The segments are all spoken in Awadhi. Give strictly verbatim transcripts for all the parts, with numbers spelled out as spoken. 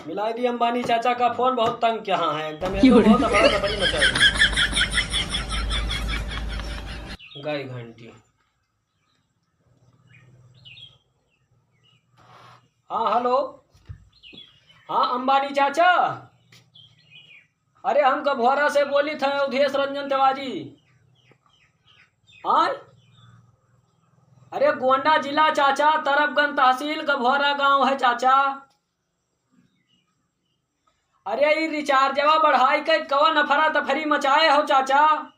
मिलाई दी अंबानी चाचा का फोन, बहुत तंग किया है एकदम, ये तो बहुत अफरा तफरी मचाई। गई घंटी। हाँ, हेलो। हाँ, अंबानी चाचा। अरे, हम गभोरा से बोली थे, अवधेश रंजन तिवारी। हाँ? अरे, गोंडा जिला चाचा, तरफगंज तहसील, गभोरा गांव है चाचा। अरे, ई रिचार्जवा बढ़ाई के कवन अफरा तफरी मचाए हो चाचा?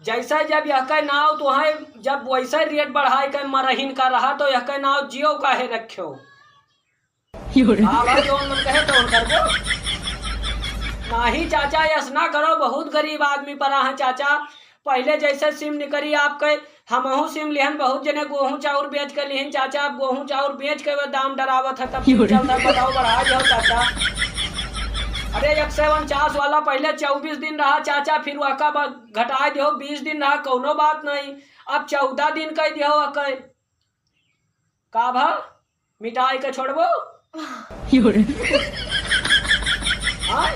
जैसे जब यहके नाव तुहाई, जब वैसे रेट बढ़ाई के मरहिन का रहा, तो यहके नाव जियो काहे रख्यो? यो रे। हाँ भाई, जौन मन कहे तौन करबो। नाही चाचा, यस ना करो, बहुत गरीब आदमी परा है चाचा। पहिले जैसे सिम निकरी आपके, हमहू सिम लिहन, बहुत जने गोहूँ चाउर बेच के लिहन चाचा। अब गोहूँ चाउर बेच के वो दाम डरावत है, तब सिम चलता, बताओ, बढ़ा दियो चाचा। अरे, एक सौ उनचास वाला पहिले चउबीस दिन रहा चाचा, फिर वहका ब-, घटा दियो, बीस दिन रहा, कौनो बात नहीं, अब चौदह दिन कह दियो वहके। का भा? मिटाई के छोड़बो? यो रे। हाँ?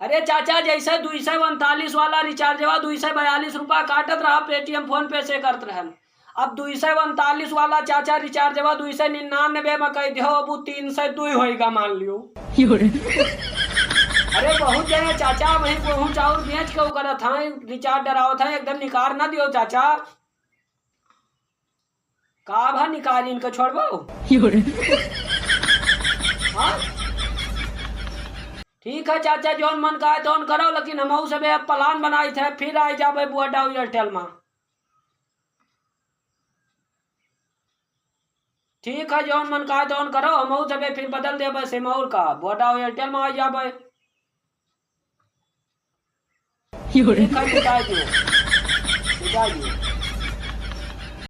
अरे चाचा, जैसे दुई सौ उनतालीस वाला रिचार्जवा दुई सौ बयालीस रुपया काटत रहा, Paytm PhonePe से करत रहन। अब दुई सौ उनतालीस वाला चाचा रिचार्जवा दुई सौ निन्यानवे में कह दियो, अब उ तीन सौ दुई होइगा, मान लियो। यो रे। अरे बहुत जने चाचा, वही गोहूँ चाउर बेच के उ करत हैं, रिचार्ज डरावत हैं, एकदम निकार ना दियो चाचा। का भा निकाली इनके छोड़बो? यो रे। हाँ? ठीक है चाचा, जौन मन कहे तौन करो, लेकिन हमहू सबे अब plan बनाई थे, फिर आइ जाबे Vodafone Airtel मा। ठीक है, जौन मन कहे तौन करो, हमहू सबे फिर बदल देबे सिम और का, Vodafone Airtel मा आइ जाबे। यो रे। ठीक है, मिटाई दियो, मिटाई दियो।